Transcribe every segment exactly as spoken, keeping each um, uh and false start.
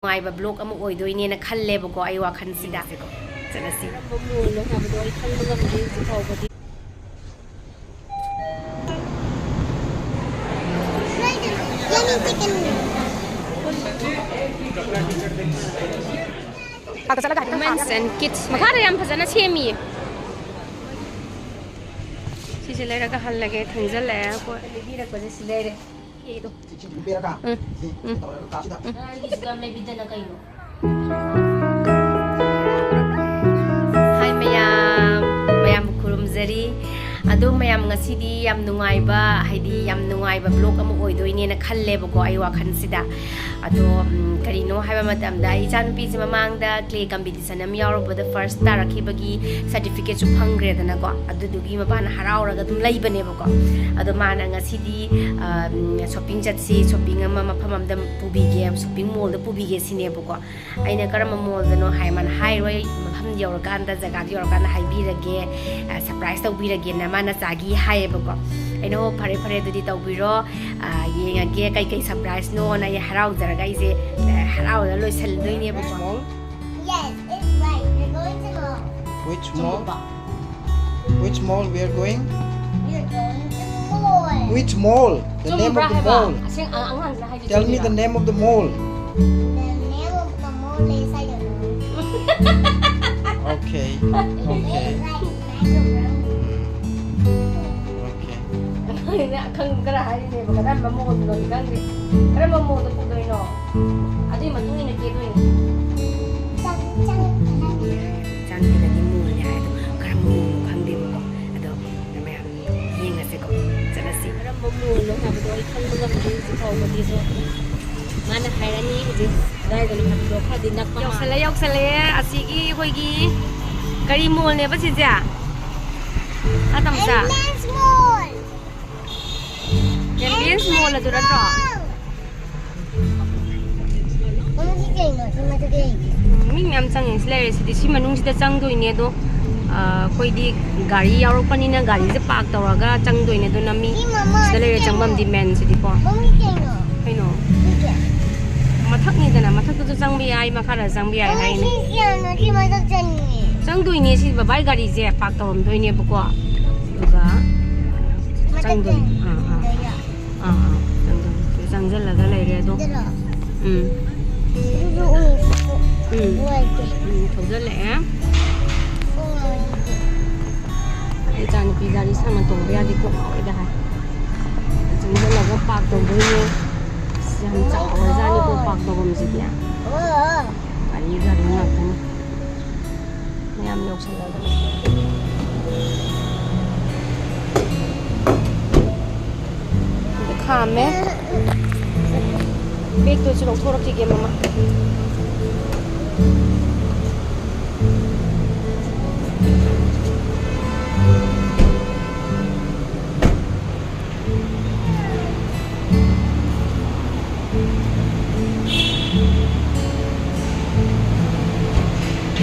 ꯅꯨꯡꯉꯥꯏꯕ ꯕ꯭ꯂꯣꯛ ꯑꯃ ꯑꯣꯏꯗꯣꯏꯅꯦꯅ ꯈꯜꯂꯦꯕꯀꯣ ꯑꯩ ꯋꯥꯈꯜꯁꯤꯗ꯫ ꯆꯠꯂꯁꯤ꯫ ꯀꯔꯝꯕ ꯃꯣꯜꯅꯣ ꯍꯥꯏꯕꯗꯣ ꯑꯩ ꯈꯪꯕ ꯉꯝꯗ꯭ꯔꯤ ꯍꯧꯖꯤꯛ ꯐꯥꯎꯕꯗꯤ꯫ ꯃꯈꯥꯗ ꯌꯥꯝ ꯐꯖꯅ ꯁꯦꯝꯃꯤꯌꯦ꯫ ꯁꯤꯁꯦ ꯂꯩꯔꯒ ꯍꯜꯂꯒꯦ, ꯊꯦꯡꯖꯜꯂꯛꯑꯦ ꯑꯩꯈꯣꯏ꯫ ꯂꯩꯕꯤꯔꯛꯄꯁꯦ ꯁꯤ ꯂꯩꯔꯦ꯫ ꯎꯝ, ꯎꯝ꯫ ꯍꯥꯏ ꯃꯌꯥꯝ, ꯃꯌꯥꯝ ꯈꯨꯔꯨꯝꯖꯔꯤ꯫ ꯑꯗꯣ ꯃꯌꯥꯝ, ꯉꯁꯤꯗꯤ ꯌꯥꯝ ꯅꯨꯡꯉꯥꯏꯕ, ꯍꯥꯏꯗꯤ ꯌꯥꯝ ꯅꯨꯡꯉꯥꯏꯕ ꯕ꯭ꯂꯣꯛ ꯑꯃ ꯑꯣꯏꯗꯣꯏꯅꯦꯅ ꯈꯜꯂꯦꯕꯀꯣ ꯑꯩ ꯋꯥꯈꯜꯁꯤꯗ꯫ ꯑꯗꯣ ꯎꯝ, ꯀꯔꯤꯅꯣ ꯍꯥꯏꯕ ꯃꯇꯝꯗ ꯑꯩ ꯏꯆꯥꯅꯨꯄꯤꯁꯦ ꯃꯃꯥꯡꯗ ꯀ꯭ꯂꯦ ꯀꯝꯄꯤꯇꯤꯁꯟ ꯑꯃ ꯌꯥꯎꯔꯨꯕꯗ ꯐꯥꯔꯁ ꯇꯥꯔꯛꯈꯤꯕꯒꯤ ꯁꯥꯔꯇꯤꯐꯤꯀꯦꯠꯁꯨ ꯐꯪꯈ꯭ꯔꯦꯗꯅꯀꯣ꯫ ꯑꯗꯨꯗꯨꯒꯤ ꯃꯄꯥꯟꯅ ꯍꯔꯥꯎꯔꯒ ꯑꯗꯨꯝ ꯂꯩꯕꯅꯦꯕꯀꯣ꯫ ꯑꯗꯣ ꯃꯥꯅ ꯉꯁꯤꯗꯤ ꯁꯣꯞꯄꯤꯡ ꯆꯠꯁꯤ, ꯁꯣꯞꯄꯤꯡ ꯑꯃ ꯃꯐꯝ ꯑꯃꯗ ꯄꯨꯕꯤꯒꯦ, ꯁꯣꯞꯄꯤꯡ ꯃꯣꯜꯗ ꯄꯨꯕꯤꯒꯦ ꯁꯤꯅꯦꯕꯀꯣ꯫ ꯑꯩꯅ ꯀꯔꯝꯕ ꯃꯣꯜꯗꯅꯣ ꯍꯥꯏ, ꯃꯥꯅ ꯍꯥꯏꯔꯣꯏ, ꯃꯐꯝ ꯌꯧꯔꯀꯥꯟꯗ, ꯖꯒꯥꯗꯨ ꯌꯧꯔꯀꯥꯟꯗ ꯍꯥꯏꯕꯤꯔꯒꯦ, ꯁꯔꯄ꯭ꯔꯥꯏꯁ ꯇꯧꯕꯤꯔꯒꯦꯅ ꯃꯥꯅ ꯆꯥꯒꯤ ꯍꯥꯏꯌꯦꯕꯀꯣ꯫ ꯑꯩꯅ ꯍꯣ ꯐꯔꯦ ꯐꯔꯦ ꯑꯗꯨꯗꯤ ꯇꯧꯕꯤꯔꯣ, ꯌꯦꯡꯉꯒꯦ ꯀꯩꯀꯩ ꯁꯔꯄ꯭ꯔꯥꯏꯁꯅꯣꯅ ꯑꯩ ꯍꯔꯥꯎꯖꯔꯒ ꯑꯩꯁꯦ ꯍꯔꯥꯎꯔꯒ ꯂꯣꯏꯁꯤꯜꯂꯗꯣꯏꯅꯦꯕꯀꯣ꯫ Yes, it's right. We're going to mall. Which mall? Which mall we are going? We're going to mall. Which mall? The name of the mall. Tell me the name of the mall. The name of the mall is I don't know. Okay. Okay. It's like microphone. Okay. ꯈꯪꯗ꯭ꯔꯥ ꯍꯥꯏꯔꯤꯅꯦꯕ꯫ ꯀꯔꯝꯕ ꯃꯣꯜꯅꯣꯗꯤ ꯈꯪꯗꯦ꯫ ꯀꯔꯝꯕ ꯃꯣꯜꯗ ꯄꯨꯗꯣꯏꯅꯣ? ꯑꯗꯨꯒꯤ ꯃꯇꯨꯡ ꯏꯟꯅ ꯀꯦꯗꯣꯏꯅꯦ꯫ ꯏꯆꯥꯅꯨꯄꯤꯅꯗꯤ ꯃꯣꯜꯅꯦ ꯍꯥꯏ, ꯑꯗꯣ ꯀꯔꯝꯕ ꯃꯣꯜꯅꯣ ꯈꯪꯗꯦꯕꯀꯣ꯫ ꯑꯗꯣ ꯃꯌꯥꯝ ꯌꯦꯡꯉꯁꯦꯀꯣ, ꯆꯠꯂꯁꯤ꯫ ꯀꯔꯝꯕ ꯃꯣꯜꯅꯣ ꯍꯥꯏꯕꯗꯣ ꯑꯩ ꯈꯪꯕ ꯉꯝꯗ꯭ꯔꯤ ꯍꯧꯖꯤꯛ ꯐꯥꯎꯕꯗꯤ꯫ ꯑꯗꯣ ꯃꯥꯅ ꯍꯥꯏꯔꯅꯤ ꯍꯧꯖꯤꯛ ꯀꯗꯥꯏꯗꯅꯣ ꯍꯥꯏꯕꯗꯣ꯫ ꯈꯔꯗꯤ ꯅꯛꯄ ꯃꯥꯜꯂꯦ꯫ ꯌꯧꯁꯜꯂꯦ, ꯌꯧꯁꯜꯂꯦ꯫ ꯑꯁꯤꯒꯤ ꯑꯩꯈꯣꯏꯒꯤ ꯀꯔꯤ ꯃꯣꯜꯅꯦꯕ ꯁꯤꯁꯦ? ꯑꯥ, ꯇꯝꯆꯥ? Endless mall. ꯑꯦꯝꯕꯤꯌꯦꯟꯁ ꯃꯣꯜ ꯑꯗꯨ ꯅꯠꯇ꯭ꯔꯣ? ꯃꯃꯤꯡꯁꯤ ꯀꯩꯅꯣ? ꯁꯤ ꯃꯊꯛꯇ ꯂꯩꯔꯤꯁꯦ꯫ ꯎꯝ, ꯃꯤ ꯃꯌꯥꯝ ꯆꯪꯉꯦ꯫ ꯁꯤ ꯂꯩꯔꯦ꯫ ꯁꯤꯗꯤ ꯁꯤ ꯃꯅꯨꯡꯁꯤꯗ ꯆꯪꯗꯣꯏꯅꯦ꯫ ꯑꯗꯣ ꯑꯩꯈꯣꯏꯗꯤ ꯒꯥꯔꯤ ꯌꯥꯎꯔꯛꯄꯅꯤꯅ ꯒꯥꯔꯤꯁꯦ ꯄꯥꯔꯛ ꯇꯧꯔꯒ ꯆꯪꯗꯣꯏꯅꯦ꯫ ꯑꯗꯨꯅ ꯃꯤ ꯁꯤꯗ ꯂꯩꯔꯦ꯫ ꯆꯪꯐꯝꯗꯤ ꯃꯦꯟꯁꯤꯗꯤꯀꯣ꯫ ꯃꯃꯤꯡ ꯀꯩꯅꯣ? ꯀꯩꯅꯣ? ꯁꯤꯁꯦ꯫ ꯃꯊꯛ ꯅꯤꯗꯅ ꯃꯊꯛꯇꯁꯨ ꯆꯪꯕ ꯌꯥꯏ, ꯃꯈꯥꯗ ꯆꯪꯕ ꯌꯥꯏ ꯍꯥꯏꯅꯤ꯫ ꯁꯤ ꯌꯥꯝꯅ ꯁꯤ ꯃꯊꯛ ꯆꯪꯉꯦ꯫ ꯆꯪꯗꯣꯏꯅꯦ, ꯁꯤ ꯕꯕꯥꯏ ꯒꯥꯔꯤꯁꯦ ꯄꯥꯔꯛ ꯇꯧꯔꯝꯗꯣꯏꯅꯦꯕꯀꯣ꯫ ꯑꯗꯨꯒ ꯃꯊꯛ ꯆꯪꯗꯣꯏꯅꯦ꯫ ꯑꯥ, ꯑꯥ꯫ ꯆꯪꯉꯦ꯫ ꯑꯥ, ꯑꯥ꯫ ꯆꯪꯗꯣꯏꯅꯦ꯫ ꯆꯪꯁꯤꯜꯂꯒ ꯂꯩꯔꯦ ꯑꯗꯣ꯫ ꯑꯗꯨꯔꯣ? ꯎꯝ꯫ ꯑꯗꯨꯁꯨ ꯎꯏ꯫ ꯎꯝ꯫ ꯅꯨꯡꯉꯥꯏꯇꯦ꯫ ꯎꯝ, ꯊꯧꯖꯤꯜꯂꯛꯑꯦ꯫ ꯅꯨꯡꯉꯥꯏꯇꯦ꯫ ꯑꯩ ꯏꯆꯥꯅꯨꯄꯤ ꯒꯥꯔꯤ ꯁꯥꯡꯅ ꯇꯣꯡꯕ ꯌꯥꯗꯦ, ꯀꯣꯛ ꯉꯥꯎꯋꯦꯗ ꯍꯥꯏ꯫ ꯆꯪꯁꯤꯜꯂꯒ ꯄꯥꯔꯛ ꯇꯧꯗꯣꯏꯅꯦ꯫ ꯑꯁ, ꯌꯥꯝ ꯆꯥꯎꯔꯖꯥꯠꯅꯤꯀꯣ ꯄꯥꯔꯛ ꯇꯧꯐꯝꯁꯤꯗꯤ꯫ ꯑꯣ꯫ ꯒꯥꯔꯤ ꯒꯥꯔꯤ ꯉꯥꯛꯇꯅꯤ꯫ ꯃꯌꯥꯝ ꯌꯧꯁꯜꯂꯒ ꯈꯥꯝꯃꯦ꯫ ꯕꯦꯒꯇꯨꯁꯨ ꯂꯧꯊꯣꯔꯛꯈꯤꯒꯦ, ꯃꯃꯥ꯫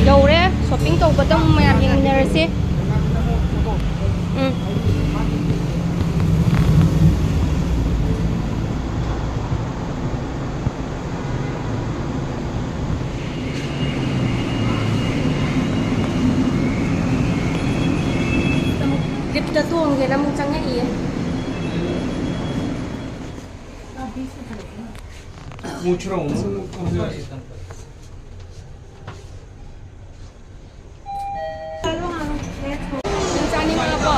ꯌꯧꯔꯦ꯫ ꯁꯣꯄꯤꯡ ꯇꯧꯕꯗ ꯑꯃꯨꯛ ꯃꯌꯥꯝ ꯌꯦꯡꯃꯤꯟꯅꯔꯁꯦ꯫ ꯎꯝ꯫ ꯂꯤꯞꯇ ꯇꯣꯡꯒꯦꯅ ꯑꯃꯨꯛ ꯆꯪꯉꯛꯏꯌꯦ꯫ पूछ रहा हूँ ना। ꯅꯪ ꯆꯥꯅꯤꯡꯉꯛꯑꯕꯣ?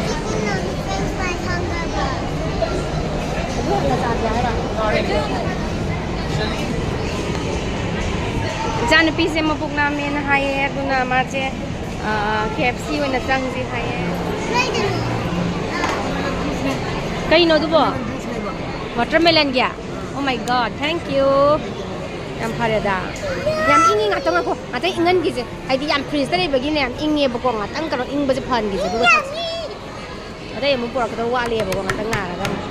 ꯁꯤꯕꯨ ꯅꯪ French fries ꯍꯥꯡꯗꯕ꯭ꯔꯥ? ꯑꯗꯨ ꯍꯥꯟꯅ ꯆꯥꯒꯦ ꯍꯥꯏꯔꯣ? ꯏꯆꯥꯅꯨꯄꯤꯁꯦ ꯃꯕꯨꯛ ꯅꯥꯝꯃꯦꯅ ꯍꯥꯏꯌꯦ, ꯑꯗꯨꯅ ꯃꯥꯁꯦ, ꯑ, KFC ꯑꯣꯏꯅ ꯆꯪꯁꯤ ꯍꯥꯏꯌꯦ꯫ ꯀꯥꯏꯗꯅꯣ? ꯀꯩꯅꯣ ꯑꯗꯨꯕꯣ? Watermelon ꯒꯤ? Oh my God, thank you. ꯌꯥꯝ ꯐꯔꯦꯗ꯫ ꯌꯥꯝ ꯏꯪꯉꯤ, ꯉꯥꯛꯇꯪ ꯉꯥꯏꯈꯣ꯫ ꯉꯥꯛꯇꯪ ꯏꯪꯍꯟꯈꯤꯁꯦ꯫ ꯍꯥꯏꯗꯤ ꯌꯥꯝ fridge ꯇ ꯂꯩꯕꯒꯤꯅꯦ, ꯌꯥꯝ ꯏꯪꯉꯦꯕꯀꯣ꯫ ꯉꯥꯛꯇꯪ ꯀꯩꯅꯣ ꯏꯪꯕꯁꯦ ꯐꯍꯟꯈꯤꯁꯦ꯫ ꯑꯗꯨꯒ ꯆꯠꯁꯦ꯫ ꯑꯇꯩ ꯑꯃꯨꯛ ꯄꯨꯔꯛꯀꯗꯕ ꯋꯥꯠꯂꯤꯕꯀꯣ꯫ ꯉꯥꯛꯇꯪ ꯉꯥꯏꯔꯒ ꯑꯃꯨꯛ꯫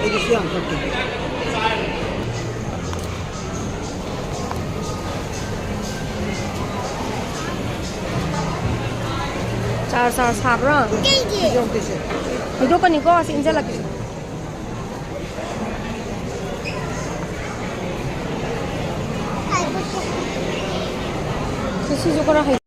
ꯑꯩꯗꯤ ꯁꯤ ꯌꯥꯝ ꯀꯛꯀꯦ꯫ ꯆꯥ ꯁꯥ-, ꯁꯥꯕ꯭ꯔꯣ? ꯀꯩꯒꯤ? ꯊꯣꯏꯗꯣꯛꯀꯅꯤꯀꯣ, ꯑꯁꯤ ꯏꯟꯖꯜꯂꯛꯀꯦ꯫ ꯁꯤꯁꯨ ꯈꯔ ꯍꯩ-,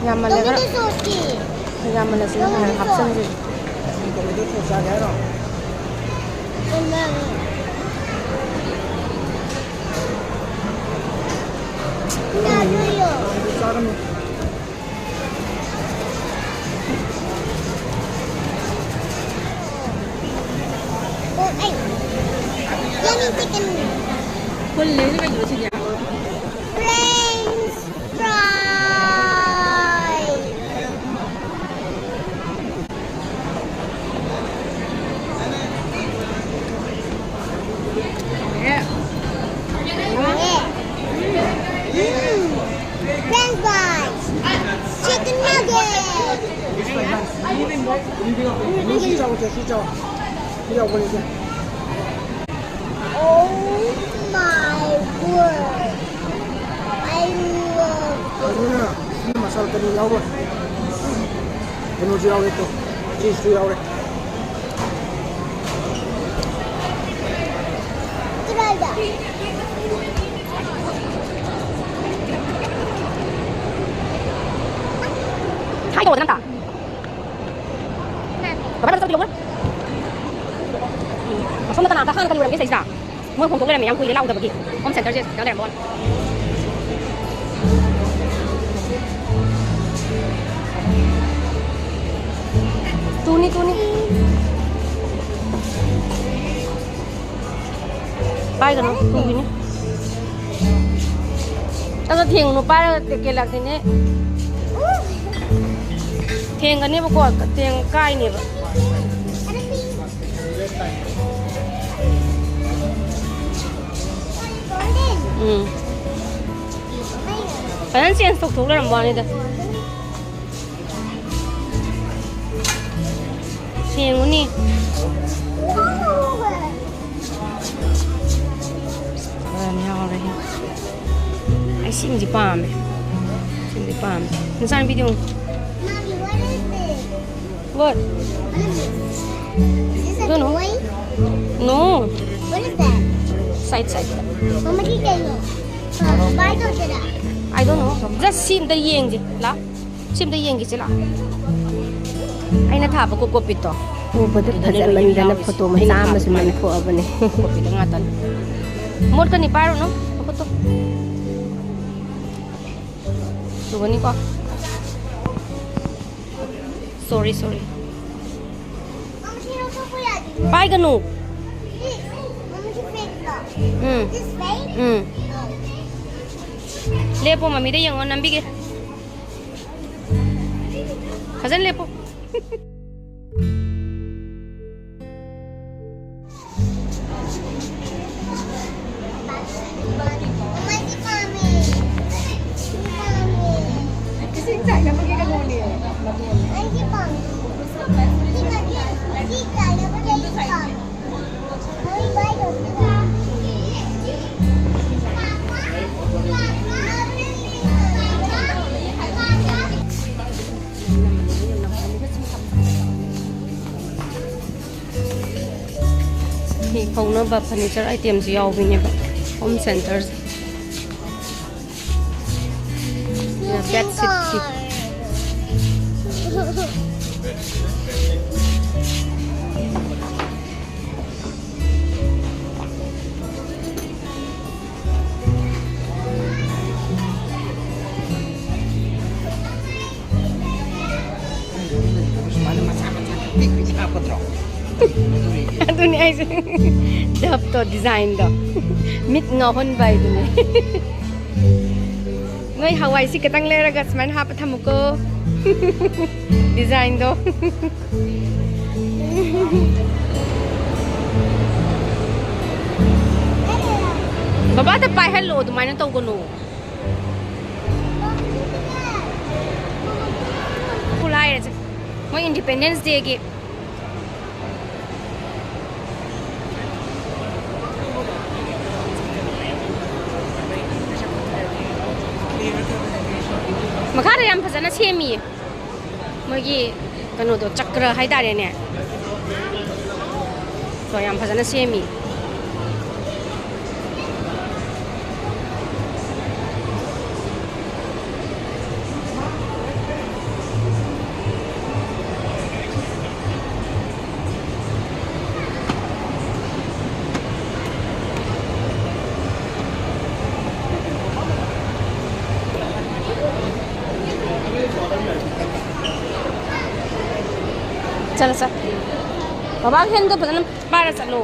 ꯌꯥꯝꯃꯜꯂꯦ ꯈꯔ꯫ ꯇꯣꯃꯦꯇꯣ ꯁꯣꯁꯀꯤ꯫ ꯌꯥꯝꯃꯜꯂꯁꯨ ꯇꯣꯃꯦꯇꯣ ꯍꯥꯏꯔ ꯁꯣꯁ꯫ ꯍꯥꯞꯆꯤꯟꯗ꯭ꯔꯤꯁꯦ꯫ ꯇꯣꯃꯦꯇꯣ ꯁꯣꯁ ꯆꯥꯒꯦ ꯍꯥꯏꯔꯣ? ꯀꯅꯥꯅꯣ? ꯀꯅꯥꯅꯣ? ꯑꯗꯨ ꯆꯥꯒꯅꯨ꯫ ꯑꯣ, ꯑꯩ ꯌꯥꯅꯤꯡꯗꯦ ꯀꯩꯅꯣ꯫ ꯄꯨꯜꯂꯦ ꯀꯩꯅꯣ ꯁꯤꯗꯤ꯫ French fry꯫ ꯍꯥꯎꯋꯦ꯫ ꯎꯝ꯫ French fries꯫ Chicken nugget꯫ ꯁꯤ ꯆꯥꯎ, ꯁꯤ ꯆꯥꯎ꯫ ꯁꯤ ꯌꯥꯎꯕꯅꯤꯁꯦ꯫ Oh my word. I love ꯑꯗꯨꯅ ꯁꯤ ꯃꯁꯥꯂꯥ ꯀꯔꯤ ꯌꯥꯎꯔꯣꯏ꯫ ꯀꯩꯅꯣꯁꯨ ꯌꯥꯎꯔꯦ ꯇꯣ꯫ ꯆꯤꯁꯁꯨ ꯌꯥꯎꯔꯦ꯫ ꯀꯗꯥꯏꯗ? ꯍꯥꯏ ꯇꯧꯕꯗ ꯅꯪ ꯇꯥ꯫ ꯕꯕꯥ ꯅꯪ ꯆꯠꯄꯤꯌꯣ꯫ ꯑꯁꯣꯝꯗ ꯀꯅꯥ ꯀꯥꯈꯥꯅ ꯀꯔꯤ ꯑꯣꯏꯔꯝꯒꯦ ꯁꯤꯗꯩꯁꯤꯗ? ꯃꯣꯏ ꯍꯣꯡꯗꯣꯛ ꯂꯩꯔꯝꯃꯦ, ꯌꯥꯝ ꯀꯨꯏꯔꯦ ꯂꯥꯛꯎꯗꯕꯒꯤ꯫ Home centerꯁꯦ ꯁꯤꯗ ꯂꯩꯔꯝꯕ ꯋꯥꯅꯤ꯫ ꯇꯨꯅꯤ, ꯇꯨꯅꯤ꯫ ꯄꯥꯏꯒꯅꯨ, ꯇꯨꯒꯤꯅꯤ꯫ ꯑꯗꯣ ꯊꯦꯡꯒꯅꯨ, ꯄꯥꯏꯔꯒ ꯀꯦꯜꯂꯛꯈꯤꯅꯤ꯫ ꯊꯦꯡꯒꯅꯦꯕꯀꯣ, ꯊꯦꯡ ꯀꯥꯏꯅꯦꯕ꯫ ꯎꯝ꯫ ꯐꯖꯅ ꯆꯦꯟꯖ ꯇꯧꯊꯣꯛ ꯂꯩꯔꯝꯕ ꯋꯥꯅꯤꯗ꯫ ꯌꯦꯡꯉꯨꯅꯤ꯫ ꯌꯥꯝ ꯌꯥꯎꯔꯦ꯫ ꯑꯩ ꯁꯤꯃꯗꯤ ꯄꯥꯝꯃꯦ꯫ ꯁꯤꯃꯗꯤ ꯄꯥꯝꯃꯦ꯫ ꯅꯆꯥꯅꯨꯄꯤꯗꯤ ꯌꯦꯡꯉꯨ꯫ Mommy, what is this? What? What is this? Is this a Don't know. Toy? No. What is that? Side, side. Mama, can you tell me? Uh, why don't you I don't know. Just ꯁꯤ ꯑꯝꯇ ꯌꯦꯡꯁꯦ꯫ ꯂꯥ꯫ ꯁꯤ ꯑꯝꯇ ꯌꯦꯡꯈꯤꯁꯤ ꯂꯥ꯫ ꯑꯩꯅ ꯊꯥꯕ Koko ꯄꯤꯠꯇꯣ꯫ ꯎꯕꯗ ꯑꯗꯨꯗꯅꯦ ꯂꯣꯏ ꯐꯖꯃꯟꯗꯅ ꯌꯥꯎꯔꯤꯁꯦ꯫ ꯐꯣꯇꯣ ꯃꯆꯥ ꯑꯩꯅ ꯑꯃꯁꯨ ꯊꯥꯕ ꯃꯥꯅ ꯂꯪꯊꯣꯛꯑꯕꯅꯦ꯫ ꯀꯣꯀꯣ ꯄꯤꯠꯇꯣ ꯉꯥꯛꯇꯅꯤ꯫ ꯃꯣꯠꯀꯅꯤ, ꯄꯥꯏꯔꯨꯅꯨ꯫ ꯃꯈꯨꯠꯇꯣ꯫ ꯆꯨꯒꯅꯤꯀꯣ꯫ Sorry, sorry. ꯄꯥꯏꯒꯅꯨ꯫ ꯎꯝ꯫ ꯎꯝ꯫ ꯂꯦꯞꯄꯣ, ꯃꯃꯤꯗ ꯌꯦꯡꯉꯣ, ꯅꯝꯕꯤꯒꯦ꯫ ꯐꯖꯅ ꯂꯦꯞꯄꯣ꯫ ꯐꯤ ꯐꯧꯅꯕ furniture itemꯁꯨ ꯌꯥꯎꯕꯅꯦꯕ, home centerꯁꯦ꯫ Bedsheet ꯐꯤ꯫ ꯁꯨꯃꯥꯏꯅ ꯃꯆꯥ ꯃꯆꯥ ꯄꯤꯛ ꯄꯤꯛ ꯍꯥꯞꯀꯗ꯭ꯔꯣ? ꯑꯗꯨꯅꯤ ꯑꯩꯁꯦ ꯗꯞꯇꯣ, designꯗꯣ ꯃꯤꯠ ꯉꯥꯎꯍꯟꯕ ꯍꯥꯏꯗꯨꯅꯤ꯫ ꯅꯣꯏ ꯍꯋꯥꯏꯁꯤ ꯈꯤꯇꯪ ꯂꯩꯔꯒ ꯁꯨꯃꯥꯏꯅ ꯍꯥꯞꯄ ꯊꯝꯃꯨꯀꯣ꯫ Designꯗꯣ꯫ ꯕꯕꯥꯗ ꯄꯥꯏꯍꯜꯂꯣ, ꯑꯗꯨꯃꯥꯏꯅ ꯇꯧꯒꯅꯨ꯫ ꯐꯨꯜ ꯍꯥꯏꯔꯁꯦ꯫ ꯃꯣꯏ Independence Dayꯒꯤ ꯃꯈꯥꯗ ꯌꯥꯝ ꯐꯖꯅ ꯁꯦꯝꯃꯤꯌꯦ꯫ ꯃꯣꯏꯒꯤ ꯀꯩꯅꯣꯗꯣ, ꯆꯀ꯭ꯔ ꯍꯥꯏꯇꯥꯔꯦꯅꯦ꯫ ꯗꯣ ꯌꯥꯝ ꯐꯖꯅ ꯁꯦꯝꯃꯤ꯫ ꯆꯠꯂꯣ, ꯆꯠ꯫ ꯕꯕꯥꯒꯤ ꯍꯦꯟꯗꯣ ꯐꯖꯅ ꯄꯥꯏꯔ ꯆꯠꯂꯣ꯫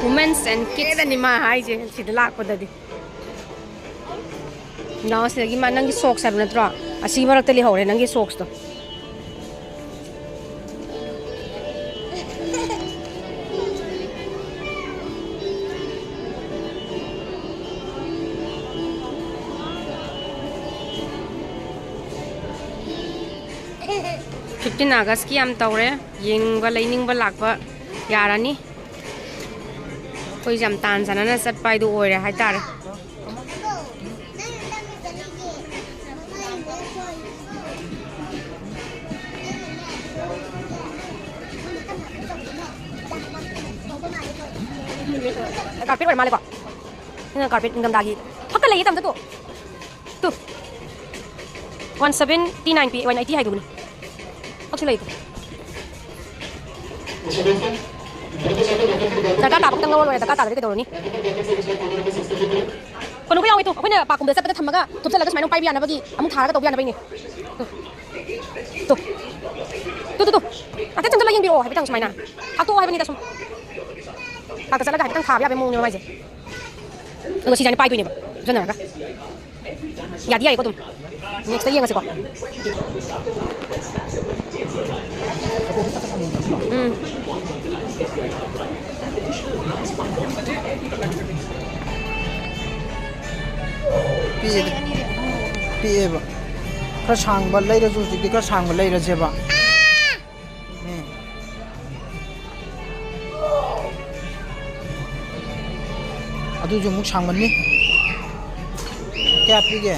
Women's and Kids ꯑꯅꯤ ꯃꯥ ꯍꯥꯏꯁꯦ ꯁꯤꯗ ꯂꯥꯛꯄꯗꯗꯤ꯫ ꯅꯥꯎ, ꯁꯤꯗꯒꯤ ꯃꯥ ꯅꯪꯒꯤ socks ꯍꯥꯏꯕ ꯅꯠꯇ꯭ꯔꯣ? ꯑꯁꯤꯒꯤ ꯃꯔꯛꯇ ꯂꯩꯍꯧꯔꯦ ꯅꯪꯒꯤ socksꯇꯣ꯫ Fifteen Augustꯀꯤ ꯌꯥꯝ ꯇꯧꯔꯦ꯫ ꯌꯦꯡꯕ, ꯂꯩꯅꯤꯡꯕ ꯂꯥꯛꯄ ꯌꯥꯔꯅꯤ꯫ ꯑꯩꯈꯣꯏꯁꯦ ꯌꯥꯝ ꯇꯥꯟ ꯆꯥꯟꯅꯅ ꯆꯠꯄ ꯍꯥꯏꯗꯨ ꯑꯣꯏꯔꯦ ꯍꯥꯏꯇꯥꯔꯦ꯫ Carpet ꯑꯣꯏꯔ ꯃꯥꯜꯂꯦꯀꯣ꯫ ꯁꯤꯅ carpet ꯅꯤꯡꯊꯝꯊꯥꯒꯤ꯫ ꯐꯛꯀ ꯂꯩꯌꯦ, ꯇꯝꯗ ꯇꯣ꯫ ꯇꯨ꯫ One seventy nine ꯄꯤ, one eighty ꯍꯥꯏꯗꯨꯕꯅꯤ꯫ ꯐꯛꯁꯨ ꯂꯩꯀꯣ꯫ ꯗꯔꯀꯥꯔ ꯇꯥꯕ ꯈꯛꯇꯪ ꯂꯧꯔ ꯂꯣꯏꯔꯦ, ꯗꯔꯀꯥꯔ ꯇꯥꯗ꯭ꯔꯗꯤ ꯀꯩꯗꯧꯔꯨꯅꯤ? ꯀꯩꯅꯣꯒ ꯌꯥꯎꯋꯦ ꯇꯨ, ꯑꯩꯈꯣꯏꯅ parkꯀꯨꯝꯕꯗ ꯆꯠꯄꯗ ꯊꯝꯃꯒ ꯊꯨꯞꯆꯜꯂꯒ ꯁꯨꯃꯥꯏꯅ ꯑꯃꯨꯛ ꯄꯥꯏꯕ ꯌꯥꯅꯕꯒꯤ ꯑꯃꯨꯛ ꯊꯥꯔꯒ ꯇꯧꯕ ꯌꯥꯅꯕꯩꯅꯦ꯫ ꯇꯨ꯫ ꯇꯨ꯫ ꯇꯨ, ꯇꯨ, ꯇꯨ꯫ ꯍꯥꯏꯐꯦꯠꯇꯪ ꯆꯪꯁꯤꯜꯂ ꯌꯦꯡꯕꯤꯔꯛꯑꯣ, ꯍꯥꯏꯐꯦꯠꯇꯪ ꯁꯨꯃꯥꯏꯅ꯫ ꯐꯥꯛꯇꯣꯛꯑꯣ ꯍꯥꯏꯕꯅꯤꯗ ꯁꯨꯝ꯫ ꯄꯥꯛꯇ ꯆꯠꯂꯒ ꯍꯥꯏꯐꯦꯠꯇꯪ ꯊꯥꯕ ꯌꯥꯕꯒꯤ ꯃꯑꯣꯡꯅꯦꯕ ꯃꯥꯏꯁꯦ꯫ ꯑꯗꯨꯒ ꯁꯤꯁꯦ ꯑꯩꯅ ꯄꯥꯏꯗꯣꯏꯅꯦꯕ, ꯁꯤꯖꯤꯟꯅꯔꯒ꯫ ꯌꯥꯗꯤ ꯌꯥꯏꯀꯣ ꯑꯗꯨꯝ꯫ Nextꯇ ꯌꯦꯡꯉꯁꯤꯀꯣ꯫ ꯎꯝ꯫ ꯄꯤꯛꯑꯦꯗ꯫ ꯄꯤꯛꯑꯦꯕ꯫ ꯈꯔ ꯁꯥꯡꯕ ꯂꯩꯔꯁꯨ ꯍꯧꯖꯤꯛꯇꯤ ꯈꯔ ꯁꯥꯡꯕ ꯂꯩꯔꯁꯦꯕ꯫ ꯎꯝ꯫ ꯑꯗꯨꯁꯨ ꯑꯃꯨꯛ ꯁꯥꯡꯃꯟꯅꯤ꯫ ꯀꯌꯥ ꯄꯤꯒꯦ?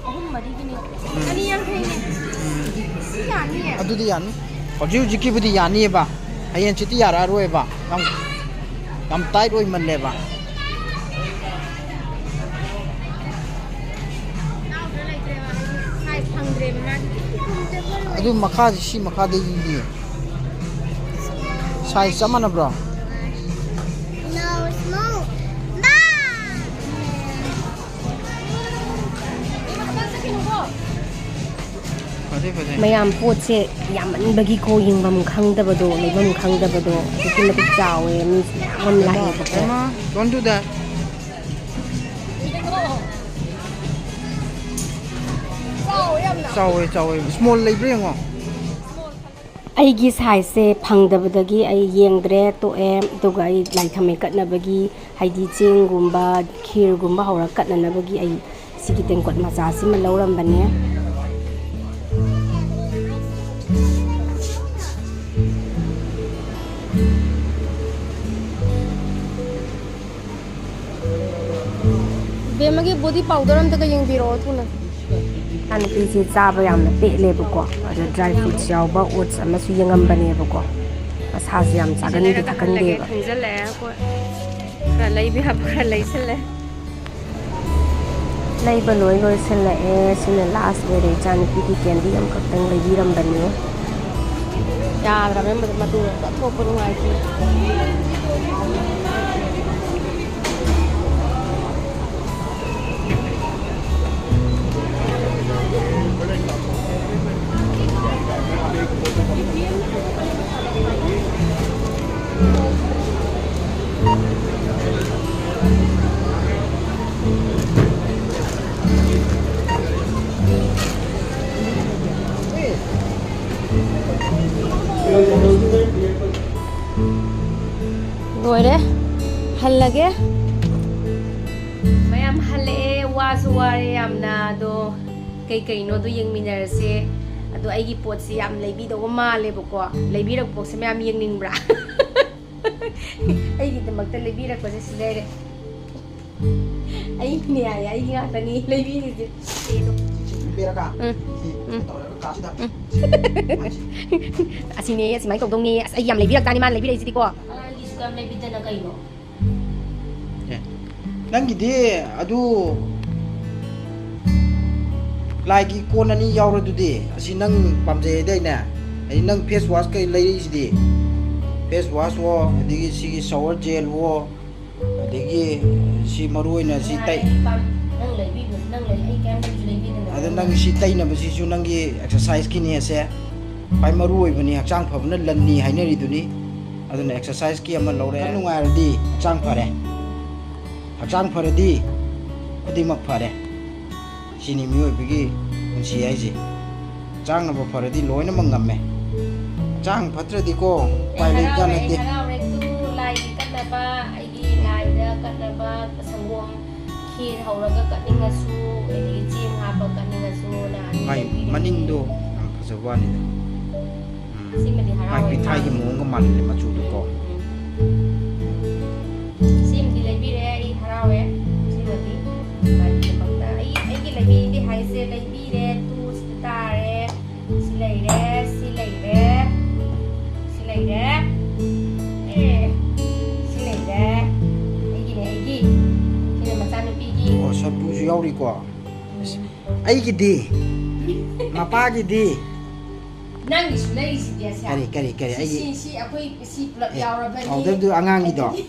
ꯑꯍꯨꯝ ꯃꯔꯤꯒꯤꯅꯦ꯫ ꯎꯝ꯫ ꯑꯅꯤ ꯌꯥꯡꯈꯩꯅꯦ꯫ ꯎꯝ꯫ ꯁꯤ ꯌꯥꯅꯤꯌꯦ꯫ ꯑꯗꯨꯗꯤ ꯌꯥꯅꯤ꯫ ꯍꯧꯖꯤꯛ ꯍꯧꯖꯤꯛꯀꯤꯕꯨꯗꯤ ꯌꯥꯅꯤꯕ꯫ ꯍꯌꯦꯡ ꯍꯪꯆꯤꯠꯇꯤ ꯌꯥꯔꯛꯑꯔꯣꯏꯕ꯫ ꯌꯥꯝ, ꯌꯥꯝ tight ꯑꯣꯏꯃꯜꯂꯦꯕ꯫ ꯅꯥꯎꯗ ꯂꯩꯇ꯭ꯔꯦꯕ꯫ ꯍꯥꯏꯗꯤ size ꯐꯪꯗ꯭ꯔꯦꯕ ꯃꯥꯒꯤ꯫ ꯑꯗꯨ ꯃꯈꯥꯁꯤ, ꯁꯤ ꯃꯈꯥꯗꯩꯗꯤ size ꯆꯞ ꯃꯥꯟꯅꯕ꯭ꯔꯣ? No, small. ꯐꯖꯩ, ꯐꯖꯩ꯫ ꯃꯌꯥꯝ ꯄꯣꯠꯁꯦ ꯌꯥꯝꯃꯟꯕꯒꯤꯀꯣ, ꯌꯦꯡꯐꯝ ꯈꯪꯗꯕꯗꯣ, ꯂꯩꯐꯝ ꯈꯪꯗꯕꯗꯣ ꯑꯗꯨꯛꯀꯤ ꯃꯇꯤꯛ ꯆꯥꯎꯋꯦ꯫ ꯃꯤꯁꯨ ꯃꯌꯥꯝ ꯑꯃ ꯂꯥꯛꯑꯦꯕꯀꯣ꯫ Emma, don't do that. ꯆꯥꯎꯋꯦ, ꯆꯥꯎꯋꯦ꯫ Small ꯂꯩꯕ꯭ꯔꯥ ꯌꯦꯡꯉꯣ꯫ ꯑꯩꯒꯤ sizeꯁꯦ ꯐꯪꯗꯕꯗꯒꯤ ꯑꯩ ꯌꯦꯡꯗ꯭ꯔꯦ, ꯇꯣꯛꯑꯦ꯫ ꯑꯗꯨꯒ ꯑꯩ ꯂꯥꯏ ꯊꯝꯃꯩ ꯀꯠꯅꯕꯒꯤ, ꯍꯥꯏꯗꯤ ꯆꯦꯡꯒꯨꯝꯕ, ꯈꯤꯔꯒꯨꯝꯕ ꯍꯧꯔ ꯀꯠꯅꯅꯕꯒꯤ ꯑꯩ ꯁꯤꯒꯤ ꯇꯦꯡꯀꯣꯠ ꯃꯆꯥꯁꯤꯃ ꯂꯧꯔꯝꯕꯅꯦ꯫ ꯕꯦꯝꯃꯒꯤ body powder ꯑꯝꯇꯒ ꯌꯦꯡꯕꯤꯔꯛꯑꯣ ꯊꯨꯅ꯫ ꯏꯆꯥꯅꯨꯄꯤꯁꯦ ꯆꯥꯕ ꯌꯥꯝꯅ ꯄꯦꯠꯂꯦꯕꯀꯣ, ꯑꯗꯣ dry fruits ꯌꯥꯎꯕ oats ꯑꯃꯁꯨ ꯌꯦꯡꯉꯝꯕꯅꯦꯕꯀꯣ, ꯃꯁꯥꯁꯦ ꯌꯥꯝ ꯆꯥꯒꯟꯗꯦ ꯊꯛꯀꯟꯗꯦꯕ꯫ ꯊꯪꯖꯜꯂꯛꯑꯦ ꯑꯩꯈꯣꯏ꯫ ꯈꯔ ꯂꯩꯕ ꯌꯥꯕ ꯈꯔ ꯂꯩꯁꯜꯂꯦ꯫ ꯂꯩꯕ ꯂꯣꯏ ꯂꯣꯏꯁꯤꯜꯂꯛꯑꯦ꯫ ꯁꯤꯅ last ꯑꯣꯏꯔꯦ꯫ ꯏꯆꯥꯅꯨꯄꯤꯒꯤ candy ꯑꯃꯈꯛꯇꯪ ꯂꯩꯕꯤꯔꯝꯕꯅꯦ꯫ ꯌꯥꯗ꯭ꯔꯕꯅꯦ, ꯃꯗꯨ ꯃꯇꯨ ꯆꯠꯊꯣꯛꯄ ꯅꯨꯡꯉꯥꯏꯇꯦ꯫ ꯂꯣꯏꯔꯦ꯫ ꯍꯜꯂꯒꯦ꯫ ꯃꯌꯥꯝ ꯍꯜꯂꯛꯑꯦ, ꯋꯥꯁꯨ ꯋꯥꯔꯦ ꯌꯥꯝꯅ꯫ ꯑꯗꯣ ꯀꯩꯀꯩꯅꯣꯗꯣ ꯌꯦꯡꯃꯤꯟꯅꯔꯁꯦ꯫ ꯑꯗꯣ ꯑꯩꯒꯤ ꯄꯣꯠꯁꯦ ꯌꯥꯝ ꯂꯩꯕꯤꯗꯧꯕ ꯃꯥꯜꯂꯦꯕꯀꯣ꯫ ꯂꯩꯕꯤꯔꯛꯄ ꯄꯣꯠꯁꯦ ꯃꯌꯥꯝ ꯌꯦꯡꯅꯤꯡꯕ꯭ꯔꯥ? ꯑꯩꯒꯤꯗꯃꯛꯇ ꯂꯩꯕꯤꯔꯛꯄꯁꯦ ꯁꯤ ꯂꯩꯔꯦ꯫ ꯑꯩꯒꯤꯅꯦ ꯍꯥꯏꯌꯦ, ꯑꯩꯒꯤ ꯉꯥꯛꯇꯅꯤ ꯂꯩꯕꯤꯔꯤꯁꯦ꯫ ꯁꯤ ꯄꯤꯔꯒ ꯎꯝ꯫ ꯁꯤ ꯎꯝ꯫ ꯇꯧꯔꯒ ꯀꯥꯁꯤꯗ ꯑꯁꯤꯅꯦ, ꯑꯁꯨꯃꯥꯏꯅ ꯇꯧꯗꯧꯅꯦ꯫ ꯑꯁ, ꯑꯩ ꯌꯥꯝ ꯂꯩꯕꯤꯔꯛꯇꯥꯅꯤ ꯃꯥꯅ ꯂꯩꯕꯤꯔꯛꯏꯁꯤꯗꯤꯀꯣ꯫ ꯑꯉꯥꯡꯒꯤꯁꯨ ꯌꯥꯝ ꯂꯩꯕꯤꯗꯅ ꯀꯩꯅꯣ? ꯑꯦ, ꯅꯪꯒꯤꯗꯤ ꯑꯗꯨ ꯂꯥꯏꯒꯤ ꯀꯣꯟ ꯑꯅꯤ ꯌꯥꯎꯔꯗꯨꯗꯤ꯫ ꯑꯁꯤ ꯅꯪ ꯄꯥꯝꯖꯩ ꯍꯥꯏꯗꯥꯏꯅꯦ? ꯑꯩ ꯅꯪ ꯐꯦꯁ ꯋꯥꯁ ꯀꯩ ꯂꯩꯔꯛꯏꯁꯤꯗꯤ? ꯐꯦꯁ ꯋꯥꯁ ꯑꯣ, ꯑꯗꯒꯤ ꯁꯤꯒꯤ ꯁꯥꯋꯔ ꯖꯦꯜ ꯑꯣ, ꯑꯗꯒꯤ ꯁꯤ ꯃꯔꯨ ꯑꯣꯏꯅ ꯁꯤ ꯇꯩ ꯑꯩ ꯄꯥꯝ- ꯅꯪ ꯂꯩꯕꯤꯕ, ꯅꯪ ꯂꯩ, ꯑꯩ ꯀꯩꯝ ꯂꯩꯁꯨ ꯂꯩꯕꯤꯗꯅ꯫ ꯑꯗ ꯅꯪ ꯁꯤ ꯇꯩꯅꯕꯁꯤꯁꯨ ꯅꯪꯒꯤ ꯑꯦꯛꯁꯔꯁꯥꯏꯁꯀꯤꯅꯤ ꯑꯁꯦ꯫ ꯈ꯭ꯋꯥꯏ ꯃꯔꯨ ꯑꯣꯏꯕꯅꯤ, ꯍꯛꯆꯥꯡ ꯐꯕꯅ ꯂꯟꯅꯤ ꯍꯥꯏꯅꯔꯤꯗꯨꯅꯤ꯫ ꯑꯗꯨꯅ ꯑꯦꯛꯁꯔꯁꯥꯏꯁꯀꯤ ꯑꯃ ꯂꯧꯔꯦ꯫ ꯋꯥꯈꯜ ꯅꯨꯡꯉꯥꯏꯔꯗꯤ ꯍꯛꯆꯥꯡ ꯐꯔꯦ, ꯍꯛꯆꯥꯡ ꯐꯔꯗꯤ ꯈꯨꯗꯤꯡꯃꯛ ꯐꯔꯦ꯫ ꯁꯤꯅꯤ ꯃꯤꯑꯣꯏꯕꯒꯤ ꯄꯨꯟꯁꯤ ꯍꯥꯏꯁꯦ꯫ ꯍꯛꯆꯥꯡꯅꯕꯨ ꯐꯔꯗꯤ ꯂꯣꯏꯅꯃꯛ ꯉꯝꯃꯦ꯫ ꯍꯛꯆꯥꯡ ꯐꯠꯇ꯭ꯔꯗꯤꯀꯣ ꯎꯄꯥꯏ ꯑꯩ ꯂꯩꯕꯖꯥꯠ ꯍꯔꯥꯎꯔꯦ, ꯑꯩ ꯅꯠꯇꯦ꯫ ꯍꯔꯥꯎꯔꯦ꯫ ꯇꯨ ꯂꯥꯏꯒꯤ ꯀꯠꯅꯕ, ꯑꯩꯒꯤ ꯂꯥꯏꯗ ꯀꯠꯅꯕ ꯁꯪꯒꯣꯝ ꯈꯦꯔ ꯍꯧꯔꯒ ꯀꯠꯅꯤꯡꯉꯁꯨ, ꯑꯗꯒꯤ ꯆꯦꯡ ꯍꯥꯞꯄ ꯀꯠꯅꯤꯡꯉꯁꯨ, ꯅꯪ ꯑꯅꯤ ꯃꯥꯏ ꯂꯩꯕꯤꯔꯒꯦ꯫ ꯃꯅꯤꯡꯗꯣ ꯌꯥꯝ ꯐꯖꯕ ꯋꯥꯅꯤꯗ꯫ ꯎꯝ꯫ ꯁꯤꯃꯗꯤ ꯃꯥꯏ ꯍꯔꯥꯎꯋꯦ꯫ ꯄꯤꯊ꯭ꯔꯥꯏꯒꯤ ꯃꯑꯣꯡꯒ ꯃꯥꯜꯂꯦ ꯃꯆꯨꯗꯨꯀꯣ꯫ ꯎꯝ꯫ ꯁꯤꯃꯗꯤ ꯂꯩꯕꯤꯔꯦ, ꯑꯩ ꯍꯔꯥꯎꯋꯦ꯫ ꯁꯤꯃꯗꯤ ꯂꯥꯏꯒꯤꯗꯃꯛꯇ ꯑꯩ, ꯑꯩꯒꯤ ꯂꯩꯕꯤꯗꯦ ꯍꯥꯏꯁꯦ ꯂꯩꯕꯤꯔꯦ꯫ ꯇꯨ ꯁꯤꯗ ꯇꯥꯔꯦ꯫ ꯁꯤ ꯂꯩꯔꯦ, ꯁꯤ ꯂꯩꯔꯦ, ꯁꯤ ꯂꯩꯔꯦ꯫ ꯑꯦ, ꯁꯤ ꯂꯩꯔꯦ꯫ ꯑꯩꯒꯤꯅꯦ, ꯑꯩꯒꯤ꯫ ꯁꯤꯅ ꯃꯆꯥꯅꯨꯄꯤꯒꯤ꯫ ꯑꯣ, ꯁꯝꯄꯨꯁꯨ ꯌꯥꯎꯔꯤꯀꯣ꯫ ꯑꯩꯒꯤꯗꯤ, ꯃꯄꯥꯒꯤꯗꯤ꯫ ꯅꯪꯒꯤꯁꯨ ꯂꯩꯔꯤꯁꯤꯗꯤ ꯑꯁꯦ꯫ ꯀꯔꯤ, ꯀꯔꯤ, ꯀꯔꯤ? ꯁꯤ, ꯑꯩꯒꯤ ꯁꯤ, ꯁꯤ ꯑꯩꯈꯣꯏ ꯁꯤ ꯄꯨꯂꯞ ꯑꯦ, ꯌꯥꯎꯔꯕꯅꯤ꯫ powderꯗꯨ ꯑꯉꯥꯡꯒꯤꯗꯣ? ꯑꯗꯒꯤ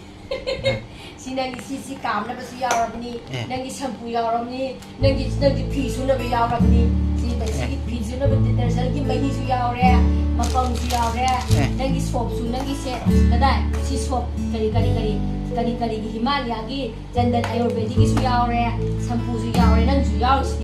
ꯁꯤ ꯅꯪꯒꯤ ꯁꯤ, ꯁꯤ ꯀꯥꯝꯅꯕꯁꯨ ꯌꯥꯎꯔꯕꯅꯤ꯫ ꯑꯦ꯫ ꯅꯪꯒꯤ ꯁꯝꯄꯨ ꯌꯥꯎꯔꯕꯅꯤ꯫ ꯅꯪꯒꯤ, ꯅꯪꯒꯤ ꯐꯤ ꯁꯨꯅꯕ ꯌꯥꯎꯔꯕꯅꯤ꯫ ꯁꯤ, ꯁꯤꯒꯤ ꯐꯤ ꯁꯨꯅꯕ detergentꯒꯤ ꯃꯍꯤꯁꯨ ꯌꯥꯎꯔꯦ, ꯃꯄꯪꯁꯨ ꯌꯥꯎꯔꯦ꯫ ꯑꯦ꯫ ꯅꯪꯒꯤ soapꯁꯨ, ꯅꯪꯒꯤ ꯁꯦ, ꯀꯗꯥꯏ? ꯁꯤ soap ꯀꯔꯤ, ꯀꯔꯤ, ꯀꯔꯤ, ꯀꯔꯤ, ꯀꯔꯤꯒꯤ ꯍꯤꯃꯥꯂꯌꯥꯒꯤ ꯆꯟꯗꯟ ꯑꯌꯨꯔꯕꯦꯗꯤꯛꯀꯤꯁꯨ ꯌꯥꯎꯔꯦ, ꯁꯝꯄꯨꯁꯨ ꯌꯥꯎꯔꯦ, ꯅꯪꯁꯨ ꯌꯥꯎꯔꯤꯁꯤ꯫